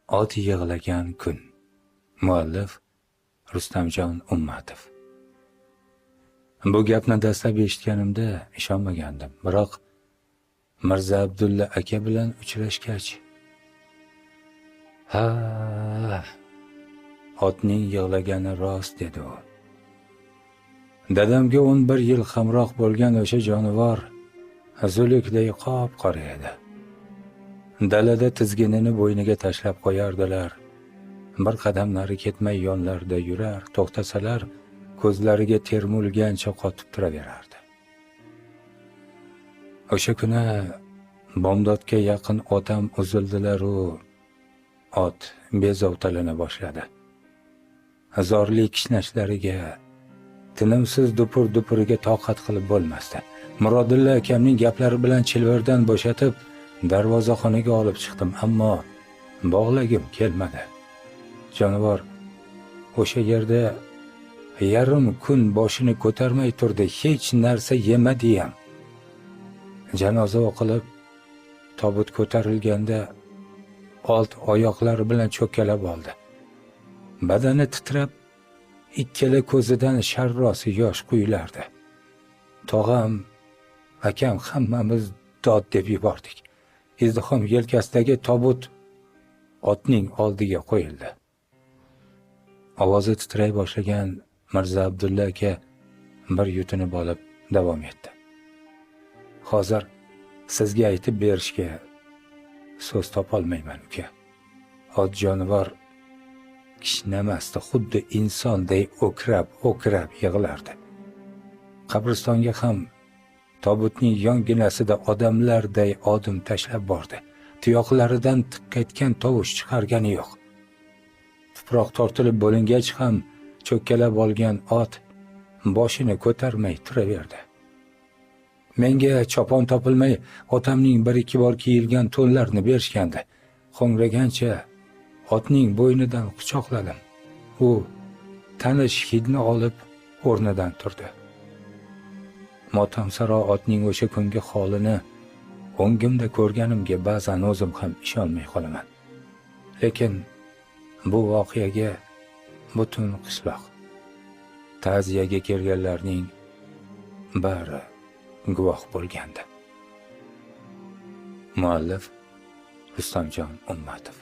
Ot yig'lagan kun. Muallif Rustamjon Ummatov. Bu gapni dastlab eshitganimda ishonmagandim. Biroq Mirza Abdulla aka bilan uchrashgach, "Ha, otning yig'lagani rost", dedi u. Dadamga 11 yil hamroh bo'lgan o'sha jonivor zulukday qop-qora edi. Dalada tizginini bo'yniga tashlab qo'yardilar. Bir qadam nari ketmay yonlarida yurar, to'xtasalar ko'zlariga termulgancha qotib turaverardi. O'sha kuni bomdodga yaqin otam uzildilar u ot bezovtalana boshladi. Zorli kishnashlariga, tinimsiz dupur-dupuriga toqat qilib bo'lmasdi. Murodilla akamning gaplari bilan chilvirdan bo'shatib darvozaxonaga olib chiqdim, ammo bog'lagim kelmadi. Jonivor o'sha yerda yarim kun boshini ko'tarmay turdi, hech narsa yemadi ham. Janoza o'qilib, tobut ko'tarilganda old oyoqlari bilan cho'kkalab oldi. Badani titrab, ikkala ko'zidan sharrosi yosh quyilardi. Tog'am, akam hammamiz dod deb yubordik. Izdihom yelkasidagi tobut otning oldiga qo'yildi. Ovozi titray boshlagan Mirza Abdulla aka bir yutinib olib davom etdi. Hozir sizga aytib berishga so'z topolmayman, uka. Ot jonivor kishnamasdi, xuddi insonday o'krab-o'krab yig'lardi. Qabristonga ham tobutning yonginasida odamlarday odim tashlab bordi. Tuyoqlaridan tiqqaytgan tovush chiqargani yo'q. Tuproq tortilib bo'lingach ham cho'kkalab olgan ot boshini ko'tarmay turaverdi. Menga chopon topilmay, otamning bir ikki bor kiyilgan to'nlarni berishgandi. Ho'ngragancha otning bo'ynidan quchoqladim. U tanish hidni olib o'rnidan turdi. Motamsaro otning o'sha kungi holini o'ngimda ko'rganimga ba'zan o'zim ham ishonmay qolaman. Lekin bu voqeaga butun qishloq, ta'ziyaga kelganlarning bari guvoh bo'lgandi. Muallif Rustamjon Ummatov.